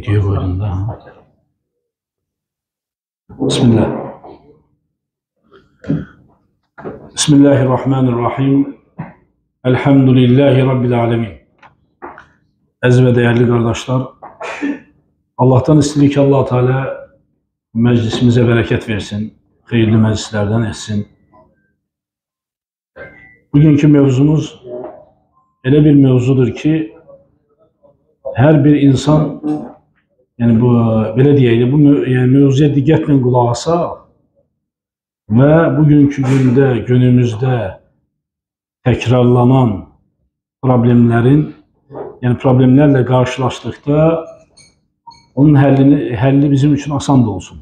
Videoya koydum da. Bismillah. Bismillahirrahmanirrahim. Elhamdülillahi Rabbil alemin. Əziz və dəyərli qardaşlar, Allah'tan istedik ki, Allah Teala meclisimize bereket versin, hayırlı meclislerden etsin. Bugünkü mevzumuz elə bir mevzudur ki, hər bir insan, yəni bu, belə deyək, bu yəni mövzuya diqqətlə qulaq asaq və bugünkü gündə, günümüzdə təkrarlanan problemlərin, yəni problemlərlə qarşılaşdıqda onun həlli bizim üçün asan da olsun.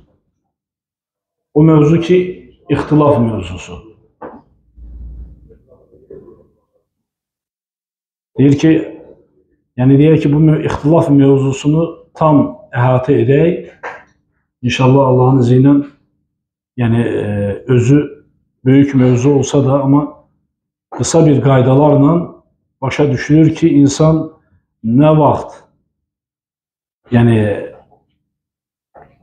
O mövzu ki, ixtilaf mövzusu. Deyir ki, yəni deyək ki, bu ixtilaf mövzusunu tam əhatə edək. İnşallah Allahın izi ilə, yəni özü böyük mövzu olsa da, amma qısa bir qaydalarla başa düşülür ki, insan nə vaxt, yəni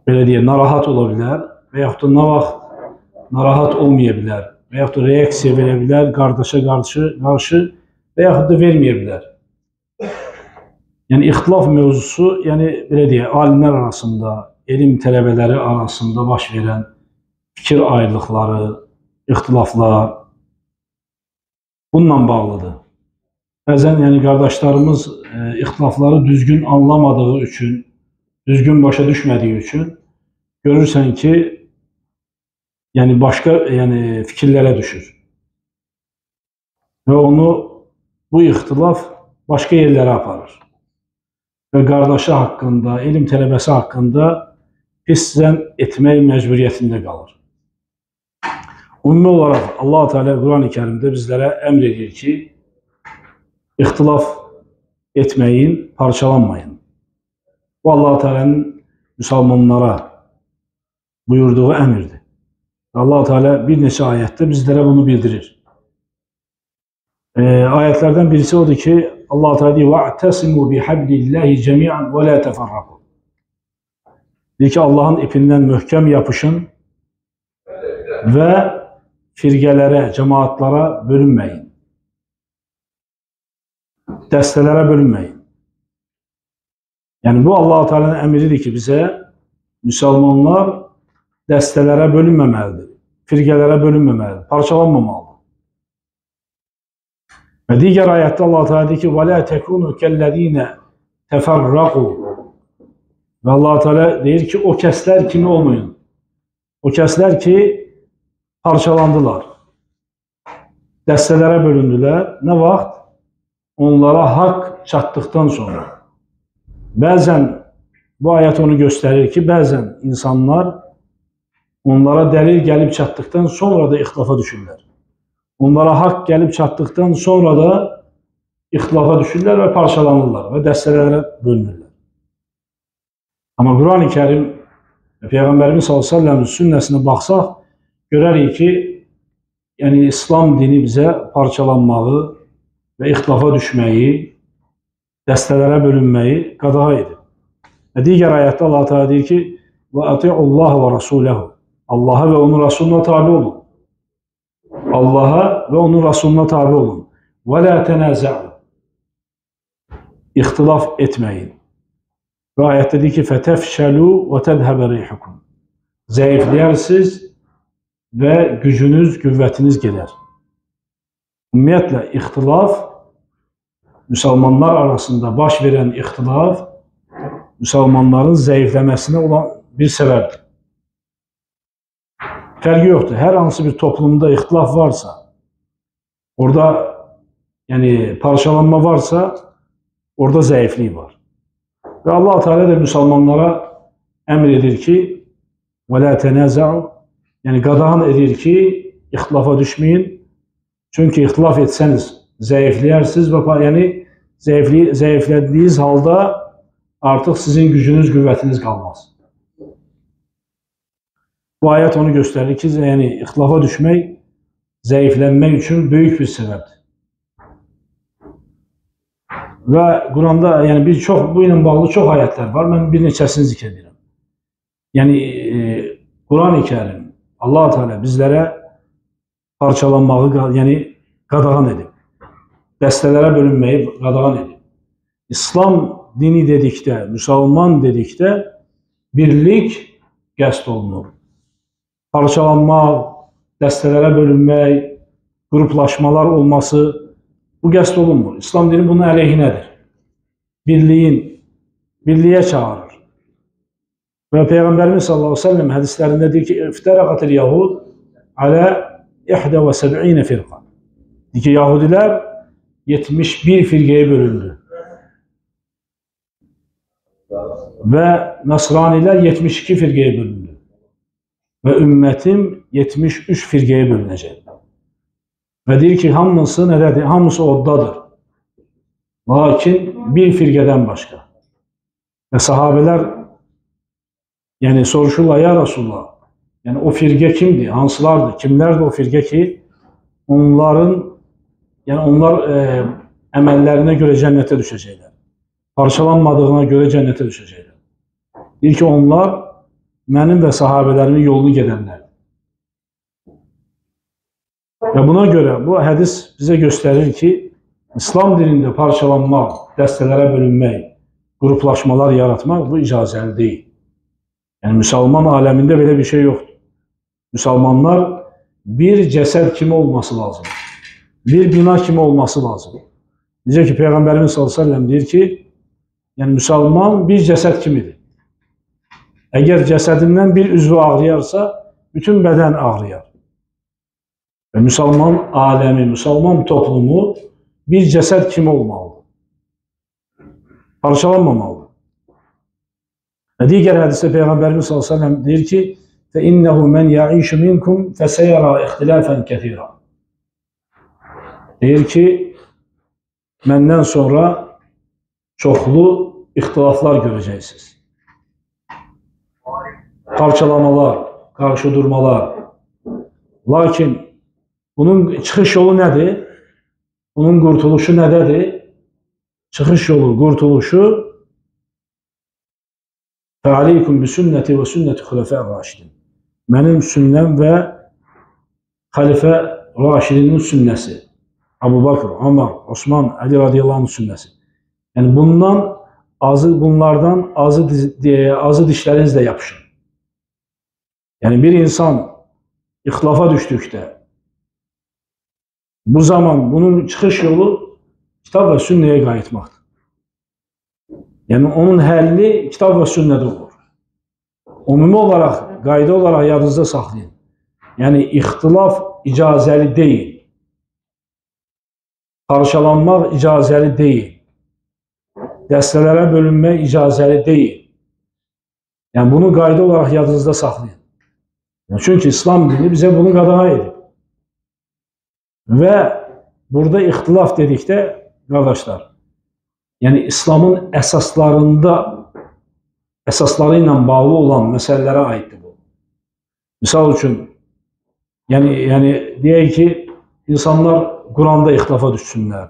belə deyək, narahat ola bilər və yaxud da nə vaxt narahat olmaya bilər və yaxud da reaksiya verə bilər qardaşa qarşı və yaxud da verməyə bilər. Yəni ixtilaf mövzusu, yəni belə deyək, alimlər arasında, elm tələbələri arasında baş verən fikir ayrılıqları, ixtilaflar bununla bağlıdır. Bəzən yəni qardaşlarımız ixtilafları düzgün anlamadığı üçün, düzgün başa düşmədiyi üçün görürsən ki, yəni başqa yəni fikirlərə düşür. Və onu bu ixtilaf başqa yerlərə aparır. Və qardaşı haqqında, elm tələbəsi haqqında pis zənn etmək məcburiyyətində qalır. Ümumi olaraq Allah Teala Quran-ı Kərimdə bizlərə əmr edir ki, ixtilaf etməyin, parçalanmayın. Bu Allah Teala'nın müsəlmanlara buyurduğu əmirdir. Allah Teala bir neçə ayətdə bizlərə bunu bildirir. Ayətlərdən birisi odur ki, Allah Teala deyir: "Ve'tasimu bihablillahi cemi'an ve la teferraku." Deyir ki, Allahın ipindən möhkəm yapışın və firqələrə, cemaatlara bölünməyin. Dəstələrə bölünməyin. Yəni bu Allah Teala'nın əmridir ki, bizə müsəlmanlar dəstələrə bölünməməlidir, firqələrə bölünməməlidir, parçalanmamalıdır. Və digər ayətdə Allah Teala deyir ki: "Və la tekunu kellezine teferraku." Və Allah Teala deyir ki, o kəslər kimi olmayın. O kəslər ki, parçalandılar, dəstələrə bölündülər. Nə vaxt? Onlara haqq çatdıqdan sonra. Bəzən bu ayət onu göstərir ki, bəzən insanlar onlara dəlil gəlib çatdıqdan sonra da ixtilafa düşürlər. Onlara haqq gəlib çatdıqdan sonra da ixtilafa düşürlər və parçalanırlar və dəstələrə bölünürlər. Amma Quran-ı Kərim və Peyğəmbərimiz sallallahu əleyhi və səlləmin sünnəsinə baxsaq, görərik ki, yəni İslam dini bizə parçalanmağı və ixtilafa düşməyi, dəstələrə bölünməyi qadağa edir. Və digər ayətdə Allah Teala deyir ki: "Və atiullaha və rasuləhu." Allaha və onun Rasuluna tabi olun. Allaha və onun Rasuluna tabi olun. Və la tənazəu. İxtilaf etməyin. Və ayətdə deyir ki: "Fətəfşəlu və tədhəbə rihukum." Zəifləyərsiniz və gücünüz, qüvvətiniz gedər. Ümumiyyətlə, ixtilaf, müsəlmanlar arasında baş verən ixtilaf, müsəlmanların zəifləməsinə olan bir səbəbdir. Fərqi yoxdur. Hər hansı bir toplumda ixtilaf varsa, orada yəni parçalanma varsa, orada zəiflik var. Və Allah Teala da müsəlmanlara əmr edir ki, "Və la tənazəu", yəni qadağan edir ki, ixtilafa düşməyin. Çünki ixtilaf etsəniz zəifləyərsiniz və yəni zəiflədiyiniz halda artıq sizin gücünüz, qüvvətiniz qalmaz. Bu ayət onu göstərir ki, yəni ixtilafa düşmək zəiflənmək üçün böyük bir səbəbdir. Və Quranda, yəni bir çox, bu ilə bağlı çox ayətlər var. Mən bir neçəsini zikr edirəm. Yəni Quran-ı Kərim, Allah Teala bizlərə parçalanmağı, yəni qadağan edib. Dəstələrə bölünməyi qadağan edib. İslam dini dedikdə, müsəlman dedikdə birlik qəsd olunur. Parçalanmaq, dəstələrə bölünmək, qruplaşmalar olması bu qəsd olunmur. İslam dini bunun əleyhinədir. Birliyə çağırır. Və Peyğəmbərimiz sallallahu əleyhi və səlləm hədislərində deyir ki, İftəraqatil yahud alə 71 firqa. Deyir ki, Yahudilər 71 firqəyə bölündü. Və Nasranilər 72 firqəyə bölündü. Və ümmətim 73 firqəyə bölünəcək. Və deyir ki, hamısı nədədir? Hamısı oddadır. Lakin bir firqədən başqa. Və sahabələr yəni soruşurlar, ya Rasulullah, yəni o firqə kimdir? Hansılardır? Kimlərdir o firqə ki, onların, yəni onlar əməllərinə görə cənnətə düşəcəklər. Parçalanmadığına görə cənnətə düşəcəklər. Deyir ki, onlar mənim və sahabələrimin yolunu gedənlərdir. Və buna görə bu hədis bizə göstərir ki, İslam dinində parçalanmaq, dəstələrə bölünmək, qruplaşmalar yaratmaq bu icazəli deyil. Yəni müsəlman aləmində belə bir şey yoxdur. Müsəlmanlar bir cəsəd kimi olması lazımdır. Bir bina kimi olması lazımdır. Necə ki, Peyğəmbərimiz sallallahu əleyhi və səlləm deyir ki, yəni müsəlman bir cəsəd kimidir. Əgər cəsədindən bir üzvü ağrıyarsa, bütün bədən ağrıyar. Və müsəlman aləmi, müsəlman toplumu bir cəsəd kimi olmalıdır. Parçalanmamalıdır. Və digər hədisdə Peyğəmbərimiz sallallahu əleyhi və səlləm deyir ki, فَإِنَّهُ مَنْ يَعِيشُ مِنْكُمْ فَسَيَرَى اِخْتِلَافًا كَثِيرًا. Deyir ki, məndən sonra çoxlu ixtilaflar görəcəksiniz. Parçalamalar, qarşı durmalar. Lakin bunun çıxış yolu nədir? Bunun qurtuluşu nədədir? Çıxış yolu, qurtuluşu فَعَلَيْكُمْ بِسُنَّتِ وَسُنَّتِ خُلَفَاءِ الرَّاشِدِينَ. Mənim sünnəm və xəlifə Raşidinin sünnəsi. Əbu Bakr, Ömər, Osman, Əli radiyallahu anh sünnəsi. Yəni bundan bunlardan azı dişlərinizlə yapışın. Yəni bir insan ixtilafa düşdükdə bu zaman bunun çıxış yolu kitab və sünnəyə qayıtmaqdır. Yəni onun həlli kitab və sünnədə olur. Ümumi olaraq, qayda olaraq yadınızda saxlayın. Yəni ixtilaf icazəli deyil. Parçalanmaq icazəli deyil. Dəstələrə bölünmək icazəli deyil. Yəni bunu qayda olaraq yadınızda saxlayın. Yəni, çünki İslam dini bizə bunu qadağa edib. Və burada ixtilaf dedikdə, qardaşlar, yəni İslamın əsasları ilə bağlı olan məsələlərə aiddir bu. Misal üçün, yəni deyək ki, insanlar Quranda ixtilafa düşsünlər,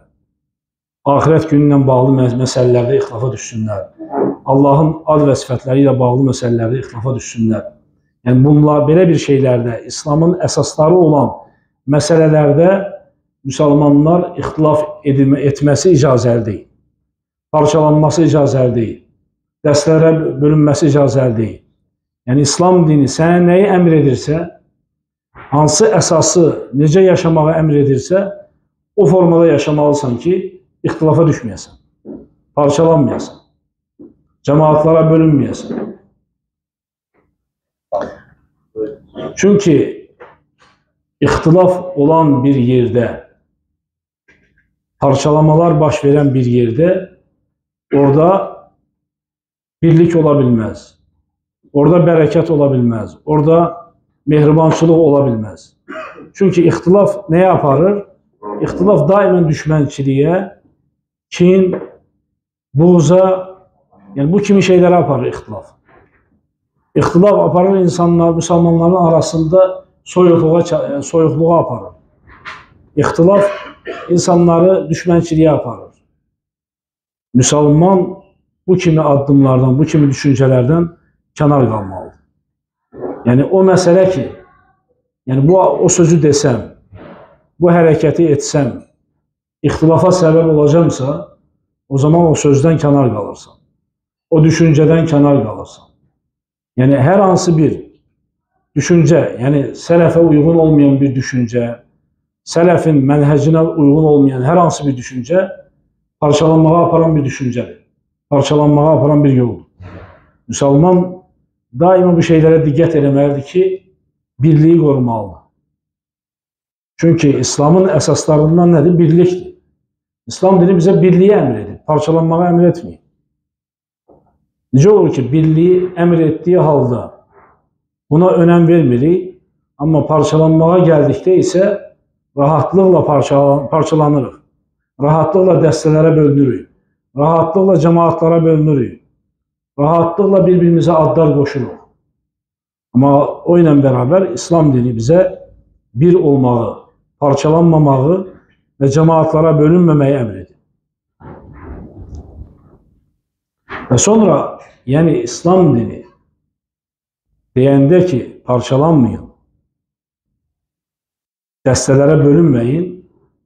axirət günü ilə bağlı məsələlərdə ixtilafa düşsünlər, Allahın ad və sifətləri ilə bağlı məsələlərdə ixtilafa düşsünlər. Yəni bunlar belə bir şeylərdə, İslamın əsasları olan məsələlərdə müsəlmanlar ixtilaf etməsi icazəli deyil. Parçalanması icazəli deyil. Dəstələrə bölünməsi icazəli deyil. Yəni İslam dini sənə nəyi əmr edirsə, hansı əsası necə yaşamağı əmr edirsə, o formada yaşamalısan ki, ixtilafa düşməyəsən, parçalanmayasan, cəmaatlara bölünməyəsən. Çünki ixtilaf olan bir yerdə, parçalamalar baş verən bir yerdə, orada birlik ola bilməz, orada bərəkət ola bilməz, orada mehribançılıq ola bilməz. Çünki ixtilaf nəyə aparır? İxtilaf daimən düşmənçiliyə, kin, buğza, yəni bu kimi şeylərə aparır ixtilaf. İxtilaf aparır insanlar, müsəlmanların arasında soyuqluğa aparır. İxtilaf insanları düşmənçiliyə aparır. Müsəlman bu kimi addımlardan, bu kimi düşüncələrdən kənar qalmalıdır. Yəni o məsələ ki, yəni bu o sözü desəm, bu hərəkəti etsəm, ixtilafa səbəb olacamsa, o zaman o sözdən kənar qalırsan. O düşüncədən kənar qalırsan. Yəni hər hansı bir düşüncə, yəni sələfə uyğun olmayan bir düşüncə, sələfin mənhəcinə uyğun olmayan hər hansı bir düşüncə parçalanmağa aparan bir düşüncədir. Parçalanmağa aparan bir yoldur. Müsəlman daima bu şeylərə diqqət eləməlidir ki, birliyi qorumalıdır. Çünki İslamın əsaslarından nədir? Birlikdir. İslam dini bizə birliyi əmr edir, parçalanmağa əmr etməyir. Necə olur ki, birliyi əmr etdiyi halda buna önəm vermirik, amma parçalanmağa gəldikdə isə rahatlıqla parçalanırıq. Rahatlıqla dəstələrə bölünürük, rahatlıqla cəmaatlara bölünürük, rahatlıqla bir-birimizə adlar qoşuruq. Amma o ilə bərabər İslam dini bizə bir olmağı, parçalanmamağı və cəmaatlara bölünməməyi əmr edir. Və sonra, yəni İslam dini deyəndə ki, parçalanmayın, dəstələrə bölünməyin,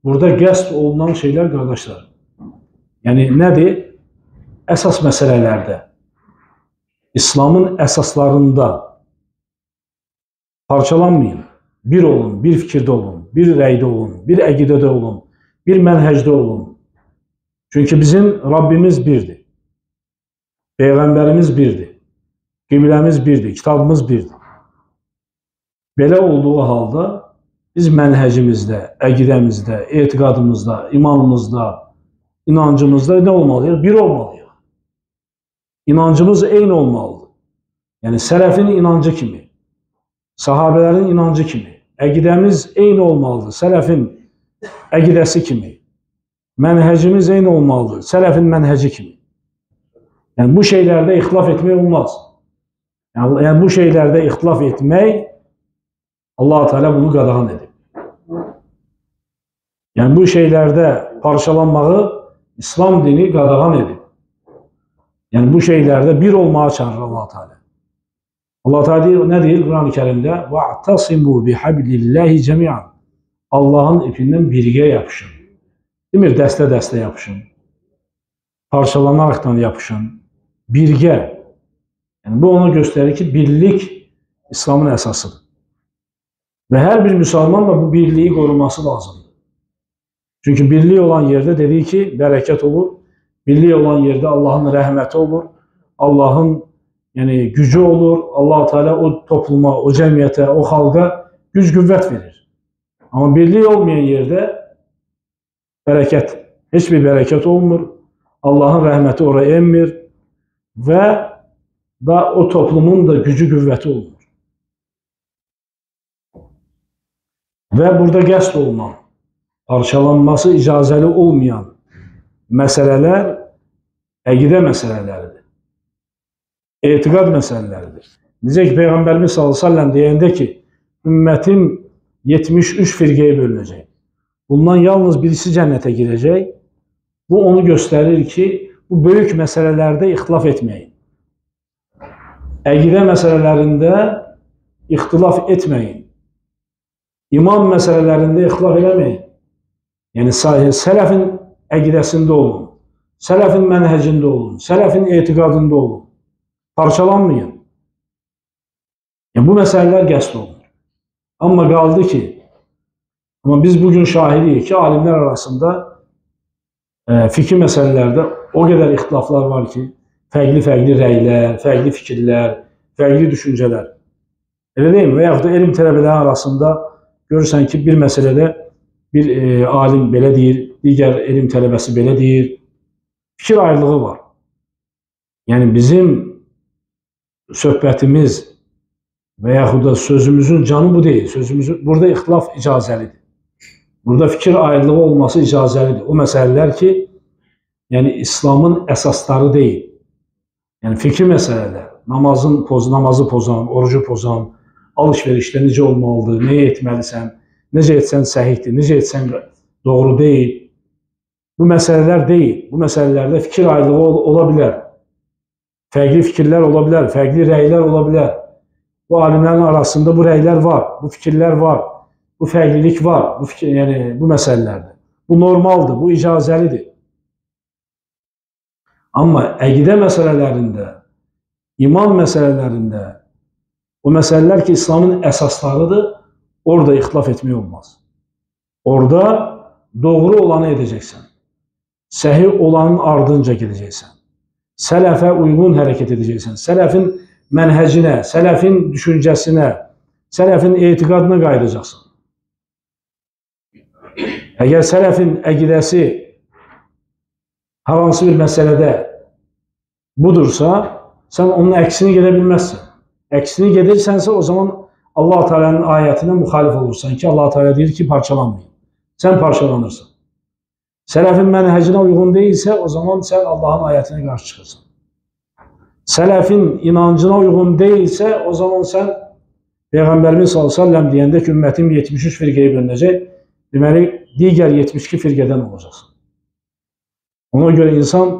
burada qəsd olunan şeylər, qardaşlar, yəni nədir? Əsas məsələlərdə, İslamın əsaslarında parçalanmayın, bir olun, bir fikirdə olun, bir rəydə olun, bir əqidədə olun, bir mənhəcdə olun. Çünki bizim Rabbimiz birdir, Peyğəmbərimiz birdir, qibləmiz birdir, kitabımız birdir. Belə olduğu halda biz mənhəcimizdə, əqidəmizdə, etiqadımızda, imanımızda, inancımızda nə olmalıyıq? Bir olmalıyıq. İnancımız eyni olmalıdır. Yəni sələfin inancı kimi, sahabələrin inancı kimi, əqidəmiz eyni olmalıdır, sələfin əqidəsi kimi, mənhəcimiz eyni olmalıdır, sələfin mənhəci kimi. Yəni bu şeylərdə ixtilaf etmək olmaz. Yəni bu şeylərdə ixtilaf etmək, Allah-u Teala bunu qadağan edib. Yəni bu şeylərdə parçalanmağı İslam dini qadağan edib. Yəni bu şeylərdə bir olmağa çağırır Allah-u Teala. Allah-u Teala deyir, nə deyir Quran-ı Kərimdə? وَاَعْتَصِمُوا بِحَبْلِ اللّٰهِ جَمِيعًا. Allahın ipindən birgə yapışın. Demir, dəstə-dəstə yapışın. Parçalanaraqdan yapışın. Birgə. Yəni bu onu göstərir ki, birlik İslamın əsasıdır. Və hər bir müsəlman da bu birliyi qoruması lazımdır. Çünki birlik olan yerdə dedik ki, bərəkət olur. Birlik olan yerdə Allahın rəhməti olur. Allahın yəni, gücü olur. Allah-u Teala o topluma, o cəmiyyətə, o xalqa güc qüvvət verir. Amma birlik olmayan yerdə bərəkət, heç bir bərəkət olmur. Allahın rəhməti oraya enmir və da o toplumun da gücü qüvvəti olmur. Və burada qəsd olunan, parçalanması icazəli olmayan məsələlər əqidə məsələləridir, etiqad məsələləridir. Necə ki, Peyğəmbərimiz sallallahu əleyhi və səlləm deyəndə ki, ümmətim 73 firqəyə bölünəcək. Bundan yalnız birisi cənnətə girəcək. Bu onu göstərir ki, bu böyük məsələlərdə ixtilaf etməyin. Əqidə məsələlərində ixtilaf etməyin. İman məsələlərində ixtilaf eləməyin. Yəni, sələfin əqidəsində olun, sələfin mənhəcində olun, sələfin etiqadında olun. Parçalanmayın. Yəni, bu məsələlər qəsd olunur. Amma qaldı ki, amma biz bugün şahidiyik ki, alimlər arasında fikri məsələlərdə o qədər ixtilaflar var ki, fərqli-fərqli rəylər, fərqli fikirlər, fərqli düşüncələr. Elə deyilmi? Və yaxud da elm tələbələri arasında görürsən ki, bir məsələdə bir alim belə deyir, digər elm tələbəsi belə deyir. Fikir ayrılığı var. Yəni bizim söhbətimiz və yaxud da sözümüzün canı bu deyil. Sözümüzün, burada ixtilaf icazəlidir. Burada fikir ayrılığı olması icazəlidir. O məsələlər ki, yəni İslamın əsasları deyil. Yəni fikri məsələlər, namazı pozan, orucu pozan, alış-verişdə necə olmalıdır, nəyə etməlisən, necə etsən səhihdir, necə etsən doğru deyil. Bu məsələlər deyil. Bu məsələlərdə fikir ayrılığı ola bilər. Fərqli fikirlər ola bilər, fərqli rəylər ola bilər. Bu alimlərin arasında bu rəylər var, bu fikirlər var, bu fərqlilik var, bu fikir, yəni bu məsələlərdə. Bu normaldır, bu icazəlidir. Amma əqidə məsələlərində, iman məsələlərində, o məsələlər ki, İslamın əsaslarıdır, orada ixtilaf etmək olmaz. Orada doğru olanı edəcəksən, səhih olanın ardınca gedəcəksən, sələfə uyğun hərəkət edəcəksən, sələfin mənhəcinə, sələfin düşüncəsinə, sələfin etiqadına qayıdacaqsan. Əgər sələfin əqidəsi hər hansı bir məsələdə budursa, sən onun əksini gedə bilməzsən. Əksini gedirsənsə, o zaman Allah Teala'nın ayətinə müxalif olursan ki, Allah Teala deyir ki, parçalanmayın. Sən parçalanırsan. Sələfin mənhəcinə uyğun deyilsə, o zaman sən Allahın ayətinə qarşı çıxırsan. Sələfin inancına uyğun deyilsə, o zaman sən Peyğəmbərimiz sallallahu əleyhi və səlləm deyəndə ki, ümmətim 73 firqəyə bölünəcək, deməli, digər 72 firqədən olacaqsan. Ona görə insan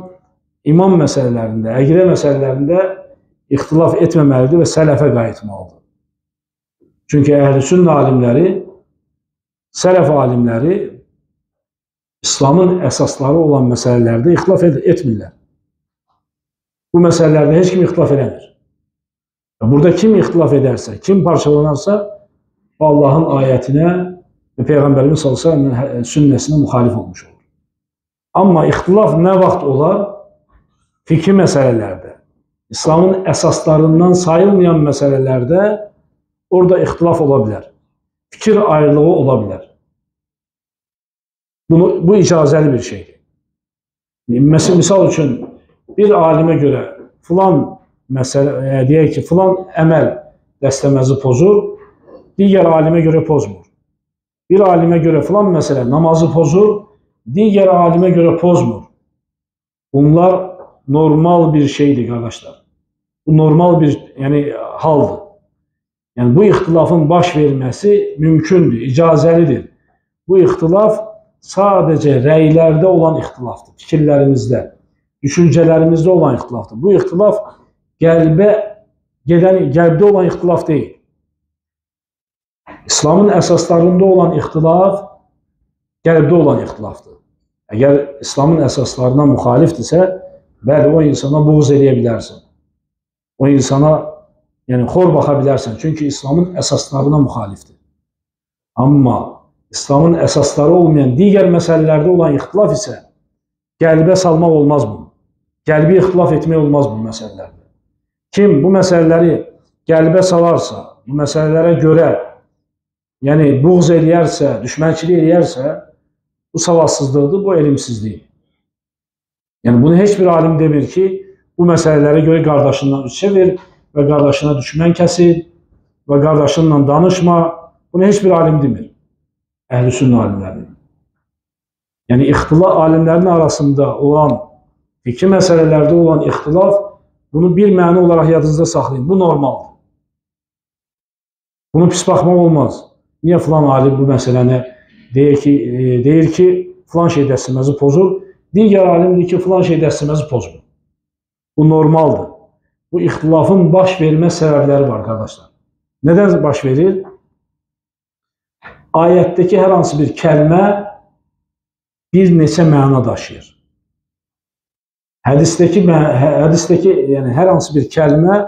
iman məsələlərində, əqidə məsələlərində ixtilaf etməməlidir və sələfə qayıtmalıdır. Çünki əhl-i sünnə alimləri, sələf alimləri İslamın əsasları olan məsələlərdə ixtilaf etmirlər. Bu məsələlərdə heç kim ixtilaf eləmir. Burada kim ixtilaf edərsə, kim parçalanarsa, o Allahın ayətinə və Peyğəmbərimiz sallallahu əleyhi və səlləm sünnəsinə müxalif olmuş olur. Amma ixtilaf nə vaxt olar? Fikri məsələlərdə, İslamın əsaslarından sayılmayan məsələlərdə orada ixtilaf ola bilər. Fikir ayrılığı ola bilər. Bu icazəli bir şeydir. Misal üçün, bir alimə görə filan məsələ, deyək ki, filan əməl dəstəməzi pozur, digər alimə görə pozmur. Bir alimə görə filan məsələ namazı pozur, digər alimə görə pozmur. Bunlar normal bir şeydir, qardaşlar. Bu normal bir haldır. Yəni, bu ixtilafın baş verməsi mümkündür, icazəlidir. Bu ixtilaf sadəcə rəylərdə olan ixtilafdır, fikirlərimizdə, düşüncələrimizdə olan ixtilafdır. Bu ixtilaf qəlbdə olan ixtilaf deyil. İslamın əsaslarında olan ixtilaf qəlbdə olan ixtilafdır. Əgər İslamın əsaslarına müxalifdirsə, bəli, o insana buğz eləyə bilərsən. O insana xor baxa bilərsən. Çünki İslamın əsaslarına müxalifdir. Amma İslamın əsasları olmayan digər məsələlərdə olan ixtilaf isə qəlbə salmaq olmaz bunu. Qəlbi ixtilaf etmək olmaz bu məsələlərdə. Kim bu məsələləri qəlbə salarsa, bu məsələlərə görə buğz eləyərsə, düşmənçilik eləyərsə, bu savadsızlıqdır, bu elmsizlikdir. Yəni, bunu heç bir alim demir ki, bu məsələlərə görə qardaşından üç çevir və qardaşına düşmən kəsil və qardaşınla danışma. Bunu heç bir alim demir. Əhl-i sünnə alimlərinin. Yəni, ixtilaf alimlərin arasında olan, fikri məsələlərdə olan ixtilaf, bunu bir məna olaraq yadınızda saxlayın. Bu normaldır. Bunu pis baxmaq olmaz. Niyə filan alim bu məsələni deyir ki, filan şey dəstəməzi pozur, digər alim deyir ki, filan şey dəstəməzi pozmur. Bu normaldır. Bu ixtilafın baş vermə səbəbləri var, qardaşlar. Nədən baş verir? Ayətdəki hər hansı bir kəlmə bir neçə məna daşıyır. Hədisdəki yəni hər hansı bir kəlmə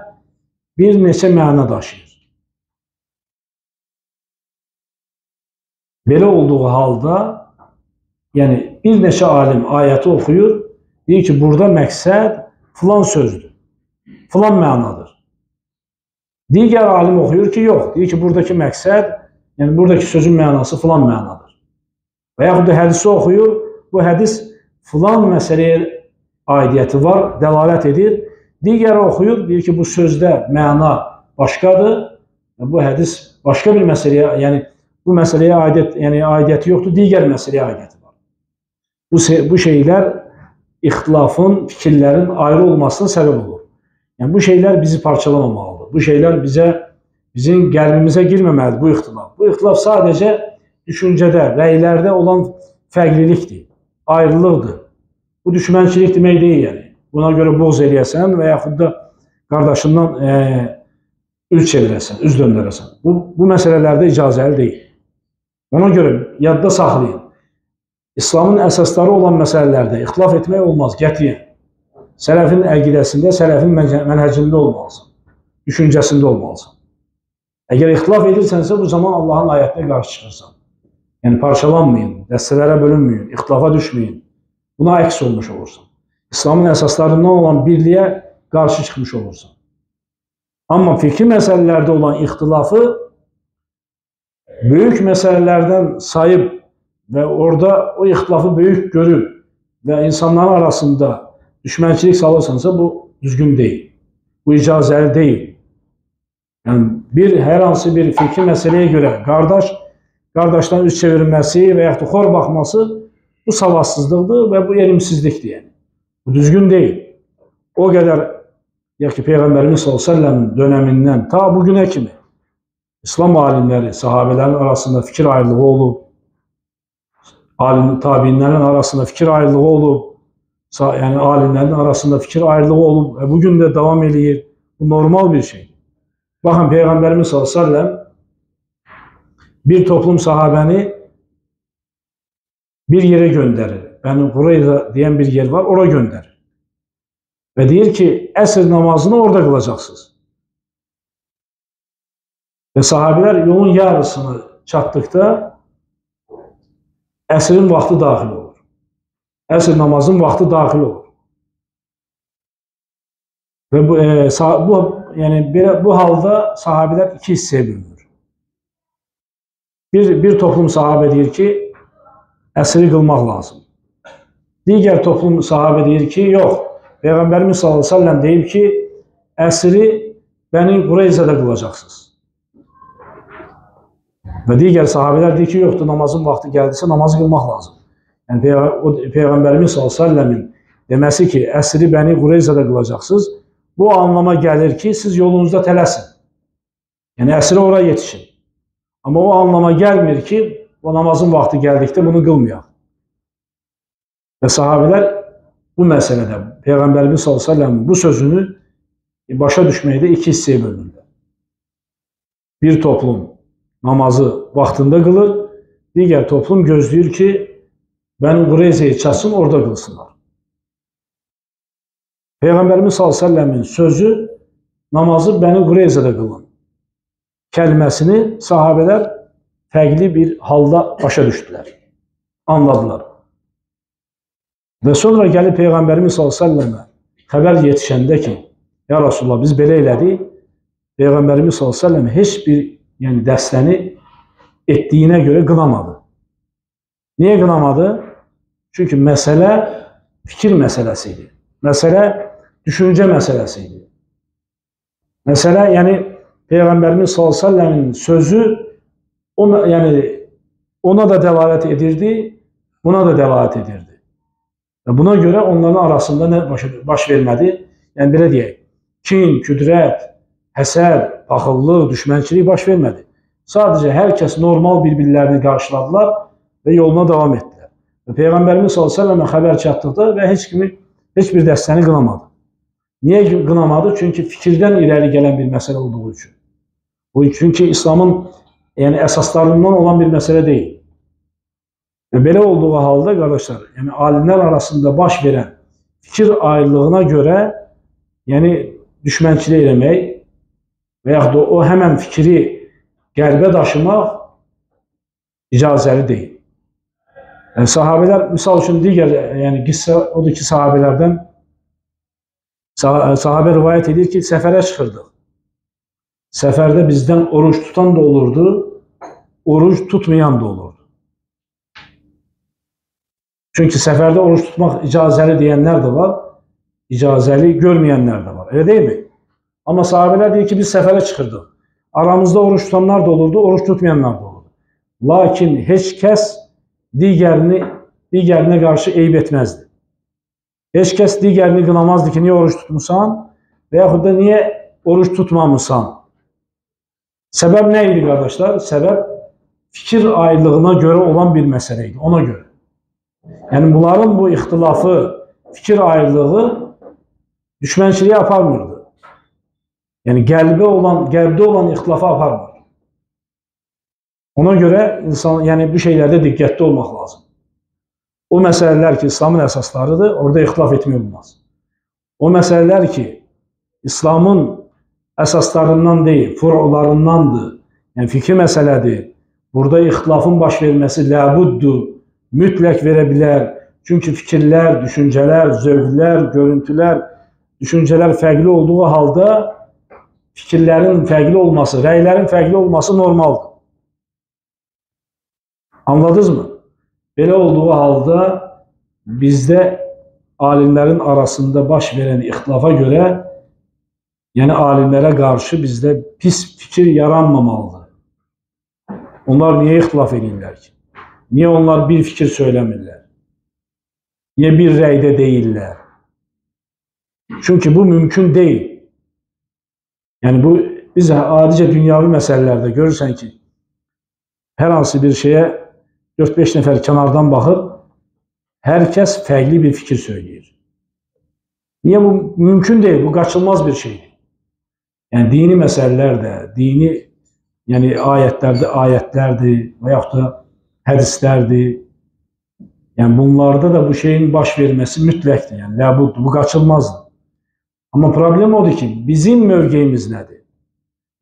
bir neçə məna daşıyır. Belə olduğu halda, yəni bir neçə alim ayəti oxuyur, deyir ki, burada məqsəd filan sözdür, filan mənadır. Digər alim oxuyur ki, yox, deyir ki, buradakı məqsəd, yəni buradakı sözün mənası filan mənadır. Və yaxud da hədisi oxuyur, bu hədis filan məsələyə aidiyyəti var, dəlalət edir. Digəri oxuyur, deyir ki, bu sözdə məna başqadır, bu hədis başqa bir məsələyə, yəni bu məsələyə aidiyyət, yəni aidiyyəti yoxdur, digər məsələyə aidiyyəti var. Bu şeylər ixtilafın, fikirlərin ayrı olmasına səbəb olur. Yəni bu şeylər bizi parçalamamalıdır. Bu şeylər bizim qəlbimizə girməməlidir bu ixtilaf. Bu ixtilaf sadəcə düşüncədə, rəylərdə olan fərqlilikdir. ayrılıqdır. Bu düşmənçilik demək deyil yəni. Buna görə buğz eləyəsən və yaxud da qardaşından üz çevirəsən, üz döndərəsən. Bu məsələlərdə icazəli deyil. Ona görə yadda saxlayın. İslamın əsasları olan məsələlərdə ixtilaf etmək olmaz, qətiyyən. Sələfin əqidəsində, sələfin mənhəcində olmalısan, düşüncəsində olmalısan. Əgər ixtilaf edirsənsə, bu zaman Allahın ayətinə qarşı çıxırsan. Yəni, parçalanmayın, dəstələrə bölünməyin, ixtilafa düşməyin. Buna əks olmuş olursan. İslamın əsaslarından olan birliyə qarşı çıxmış olursan. Amma fikri məsələlərdə olan ixtilafı böyük məsələlərdən sayıb və orada o ixtilafı böyük görüb və insanların arasında düşmənçilik salırsansa, bu düzgün deyil. Bu icazəli deyil. Yəni, hər hansı bir fikri məsələyə görə qardaşdan üz çevirməsi və yaxud da xor baxması bu savadsızlıqdır və bu elmsizlikdir. Yəni. Bu düzgün deyil. O qədər, deyək ki, Peyğəmbərimiz sallallahu əleyhi və səlləm dönəmindən ta bugünə kimi İslam alimləri, sahabələrin arasında fikir ayrılığı olub, tabiinlərin arasında fikir ayrılığı olub, yəni alimlərin arasında fikir ayrılığı olub və bugün də davam eləyir. Bu normal bir şeydir. Baxın, Peyğəmbərimiz sallallahu əleyhi və səlləm bir toplum sahabəni bir yerə göndərir. Bəni Qureyza deyən bir yer var, ora göndərir. Və deyir ki, əsr namazını orada qılacaqsınız. Və sahabələr yolun yarısını çatdıqda əsrin vaxtı daxil olur. Əsr namazın vaxtı daxil olur. Və bu halda sahabələr iki hissəyə bölünür. Bir toplum sahabə deyir ki, əsri qılmaq lazım. Digər toplum sahabə deyir ki, yox, Peyğəmbərimiz sallallahu əleyhi və səlləm deyib ki, əsri Bəni Qureyzədə qılacaqsınız. Və digər sahabələr deyir ki, yoxdur, namazın vaxtı gəldisə namazı qılmaq lazım. Yəni, Peyğəmbərimiz sallallahu əleyhi və səlləmin deməsi ki, əsri Bəni Qureyzədə qılacaqsınız, bu anlama gəlir ki, siz yolunuzda tələsin. Yəni, əsrə ora yetişin. Amma o anlama gəlmir ki, o namazın vaxtı gəldikdə bunu qılmayaq. Və sahabələr bu məsələdə Peyğəmbərimiz sallallahu əleyhi və səlləm bu sözünü başa düşməkdə iki hissəyə bölünürlər. Bir toplum namazı vaxtında qılır, digər toplum gözləyir ki, Bəni Qureyzəyə çatsın, orada qılsınlar. Peyğəmbərimiz sallallahu əleyhi və səlləmin sözü namazı Bəni Qureyzədə qılın kəlməsini sahabələr fərqli bir halda başa düşdülər, anladılar. Və sonra gəlib Peyğəmbərimiz sallallahu əleyhi və səlləmə xəbər yetişəndə ki, ya Rasulullah, biz belə elədik, Peyğəmbərimiz sallallahu əleyhi və səlləm heç bir dəstəni etdiyinə görə qınamadı. Niyə qınamadı? Çünki məsələ fikir məsələsi idi. Məsələ düşüncə məsələsi idi. Məsələ, yəni Peyğəmbərimiz sallallahu əleyhi və səlləmin sözü ona da dəlalət edirdi, buna da dəlalət edirdi. Və buna görə onların arasında nə baş vermədi? Yəni, belə deyək, kin, küdrət, həsəd, paxıllıq, düşmənçilik baş vermədi. Sadəcə hər kəs normal bir-birlərini qarşıladılar və yoluna davam etdilər. Və Peyğəmbərimiz sallallahu əleyhi və səlləmə xəbər çatdıqda və heç bir dəstəni qınamadı. Niyə qınamadı? Çünki fikirdən irəli gələn bir məsələ olduğu üçün. Bu, çünki İslamın əsaslarından olan bir məsələ deyil. Və belə olduğu halda, qardaşlar, yəni alimlər arasında baş verən fikir ayrılığına görə düşmənçilik eləmək və yaxud da o həmən fikri qəlbə daşımaq icazəli deyil. Yəni, sahabələr, misal üçün, digər qıssə odur ki, sahabələrdən sahabə rivayət edir ki, səfərə çıxırdıq. Səfərdə bizdən oruc tutan da olurdu, oruc tutmayan da olurdu. Çünki səfərdə oruc tutmaq icazəli deyənlər də var, icazəli görməyənlər də var. Elə deyilmi? Amma sahabələr deyir ki, biz səfərə çıxırdıq. Aramızda oruc tutanlar da olurdu, oruc tutmayanlar da olurdu. Lakin heç kəs digərinə qarşı eyb etməzdi. Heç kəs digərini qınamazdı ki, niyə oruc tutmusan və yaxud da niyə oruc tutmamışsan. Səbəb nə idi, qardaşlar? Səbəb fikir ayrılığına görə olan bir məsələ idi, ona görə. Yəni bunların bu ixtilafı, fikir ayrılığı düşmənçiliyə aparmırdı. Yəni qəlbdə olan ixtilafa aparmır. Ona görə insan, yəni bu şeylərdə diqqətli olmaq lazım. O məsələlər ki, İslamın əsaslarıdır, orada ixtilaf etmək olmaz. O məsələlər ki, İslamın əsaslarından deyil, furularındandır, yəni fikri məsələdir. Burada ixtilafın baş verməsi ləbuddur, mütləq verə bilər. Çünki fikirlər, düşüncələr, zövqlər, görüntülər, düşüncələr fərqli olduğu halda fikirlərin fərqli olması, rəylərin fərqli olması normaldır. Anladınız mı? Belə olduğu halda bizdə alimlərin arasında baş verən ixtilafa görə, yəni alimlərə qarşı bizdə pis fikir yaranmamalıdır. Onlar niyə ixtilaf edirlər ki? Niyə onlar bir fikir söyləmirlər? Niyə bir rəydə deyirlər? Çünki bu mümkün deyil. Yəni bu, biz adicə dünyavi məsələlərdə görürsən ki, hər hansı bir şeyə 4-5 nəfər kənardan baxır, hər kəs fərqli bir fikir söyləyir. Niyə bu mümkün deyil? Bu qaçılmaz bir şeydir. Yəni dini məsələlər də, dini, yəni ayətlərdə ayətlərdir və yaxud da hədislərdir. Yəni bunlarda da bu şeyin baş verməsi mütləqdir. Yəni ləbuddur, bu qaçılmazdır. Amma problem odur ki, bizim mövqeyimiz nədir?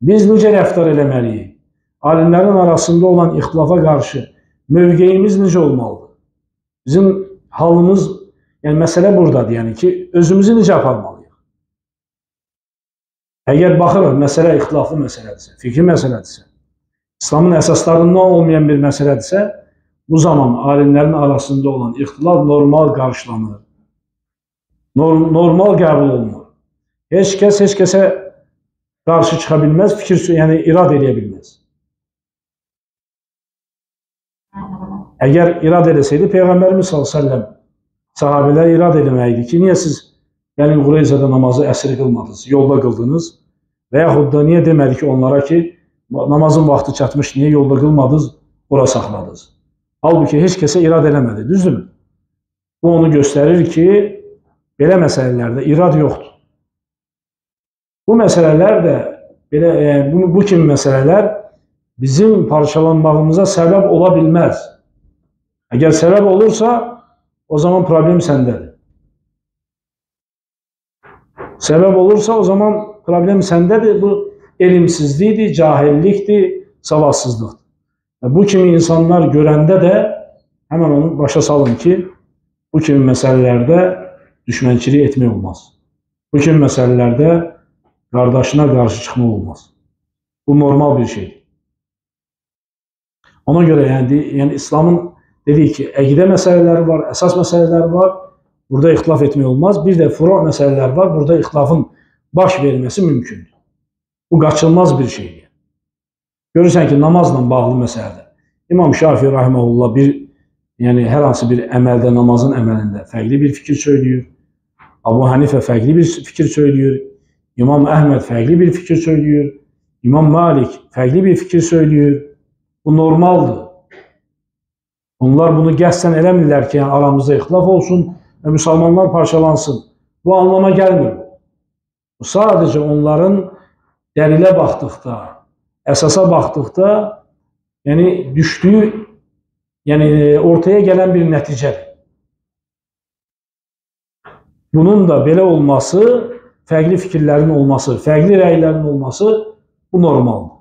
Biz necə rəftar eləməliyik? Alimlərin arasında olan ixtilafa qarşı mövqeyimiz necə olmalıdır? Bizim halımız, yəni məsələ buradadır, yəni ki, özümüzü necə aparmalıyıq? Əgər baxırıq, məsələ ixtilaflı məsələdirsə, fikri məsələdirsə, İslamın əsaslarından olmayan bir məsələdirsə, bu zaman alimlərin arasında olan ixtilaf normal qarşılanır. Normal qəbul olunur. Heç kəs heç kəsə qarşı çıxa bilməz, fikir, yəni irad eləyə bilməz. Əgər irad eləsəydi, Peyğəmbərimiz sallallahu əleyhi və səlləm sahabələr irad eləməkdir ki, niyə siz Bəni Qureyzədə namazı əsr qılmadınız, yolda qıldınız və yaxud da niyə demədi ki onlara ki, namazın vaxtı çatmış, niyə yolda qılmadınız, ora saxladınız. Halbuki heç kəsə irad eləmədi, düzdürmü? Bu onu göstərir ki, belə məsələlərdə irad yoxdur. Bu məsələlər də, belə, bu kimi məsələlər bizim parçalanmağımıza səbəb ola bilməz. Əgər səbəb olursa, o zaman problem səndədir. Səbəb olursa, o zaman problem səndədir. Bu elmsizlikdir, cahillikdir, savadsızlıqdır. Bu kimi insanlar görəndə də həmən onu başa salın ki, bu kimi məsələlərdə düşmənçilik etmək olmaz. Bu kimi məsələlərdə qardaşına qarşı çıxmaq olmaz. Bu normal bir şeydir. Ona görə yəni İslamın dediyi ki, əqidə məsələləri var, əsas məsələləri var, burada ixtilaf etmək olmaz. Bir də furu' məsələləri var, burada ixtilafın baş verməsi mümkündür. Bu qaçılmaz bir şeydir. Görürsən ki, namazla bağlı məsələdir. İmam Şafii rahimehullah bir, yəni hər hansı bir əməldə, namazın əməlində fərqli bir fikir söylüyor. Abu Hanifə fərqli bir fikir söylüyor. İmam Əhməd fərqli bir fikir söylüyor. İmam Malik fərqli bir fikir söylüyor. Bu normaldır. Onlar bunu qəsdən eləmirlər ki, yəni aramızda ixtilaf olsun və müsəlmanlar parçalansın. Bu anlama gəlmir. Bu sadəcə onların dəlilə baxdıqda, əsasa baxdıqda, yəni düşdüyü, yəni ortaya gələn bir nəticədir. Bunun da belə olması, fərqli fikirlərin olması, fərqli rəylərin olması bu normaldır.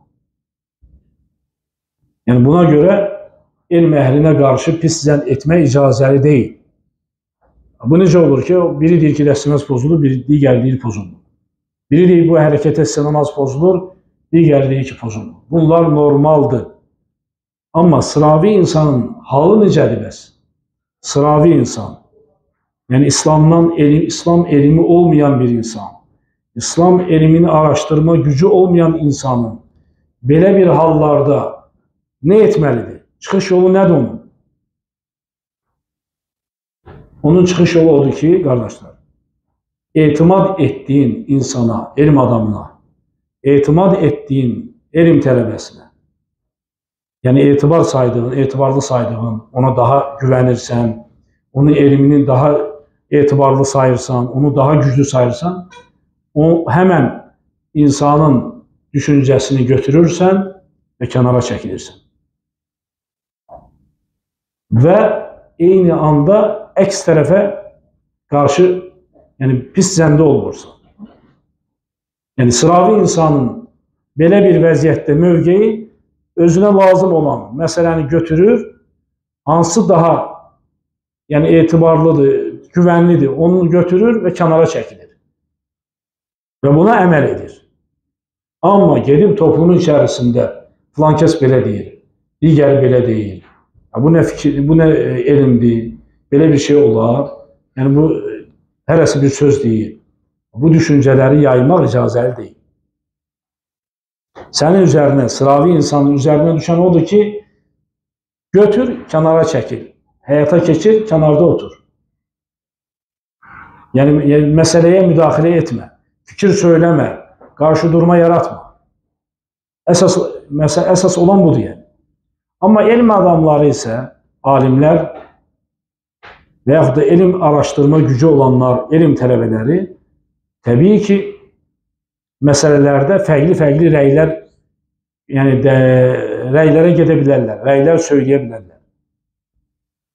Yəni buna görə elm əhlinə qarşı pis zənn etmək icazəli deyil. Bu necə olur ki, biri deyir ki, dəstəmaz pozulur, biri digəri deyir pozulur. Biri deyir bu hərəkət etsə namaz pozulur, digəri deyir ki, pozulur. Bunlar normaldır. Amma sıravi insanın halı necədir bəs? Sıravi insan, yəni İslamdan elm, İslam elmi olmayan bir insan, İslam elmini araşdırma gücü olmayan insanın belə bir hallarda nə etməlidir? Çıxış yolu nədir onun? Onun çıxış yolu odur ki, qardaşlar, etimad etdiyin insana, elm adamına, etimad etdiyin elm tələbəsinə, yəni etibar saydığın, etibarlı saydığın, ona daha güvənirsən, onun elmini daha etibarlı sayırsan, onu daha güclü sayırsan, o həmən insanın düşüncəsini götürürsən və kənara çəkilirsən. Və eyni anda əks tərəfə qarşı, yəni pis zəndə olmursan. Yəni sıravi insanın belə bir vəziyyətdə mövqeyi özünə lazım olan məsələni götürür, hansı daha yəni etibarlıdır, güvənlidir, onu götürür və kənara çəkilir. Və buna əməl edir. Amma gedib toplumun içərisində filan kəs belə deyir, digəri belə deyir. Ya bu nə fikir, bu nə elmdir, belə bir şey olar. Yəni bu hərəsi bir söz deyir. Bu düşüncələri yaymaq icazəli deyil. Sənin üzərinə, sıravi insanın üzərinə düşən odur ki, götür, kənara çəkil. Həyata keçir, kənarda otur. Yəni məsələyə müdaxilə etmə, fikir söyləmə, qarşı durma yaratma. Əsas olan budur yəni. Amma elm adamları isə, alimlər və yaxud da elm araşdırma gücü olanlar, elm tələbələri təbii ki, məsələlərdə fərqli-fərqli rəylər, yəni rəylərə gedə bilərlər, rəylər söyləyə bilərlər.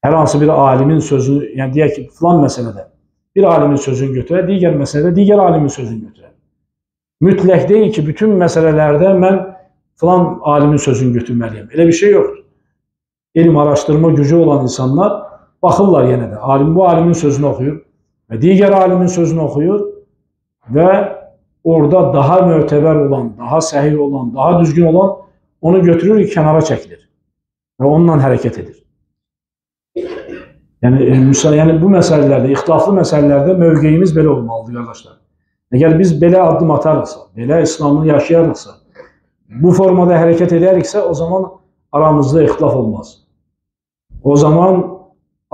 Hər hansı bir alimin sözünü, yəni deyək ki, filan məsələdə bir alimin sözünü götürər, digər məsələdə digər alimin sözünü götürər. Mütləq deyil ki, bütün məsələlərdə mən filan alimin sözünü götürməliyəm. Elə bir şey yoxdur. Elm araşdırma gücü olan insanlar baxırlar yenə də. Alim bu alimin sözünü oxuyur və digər alimin sözünü oxuyur və orada daha mötəbər olan, daha səhih olan, daha düzgün olan onu götürür, kənara çəkilir və onunla hərəkət edir. Yəni bu məsələlərdə, ixtilaflı məsələlərdə mövqeyimiz belə olmalıdır, qardaşlar. Əgər biz belə addım atarıqsa, belə İslamını yaşayarıqsa, bu formada hərəkət edəriksə, o zaman aramızda ixtilaf olmaz. O zaman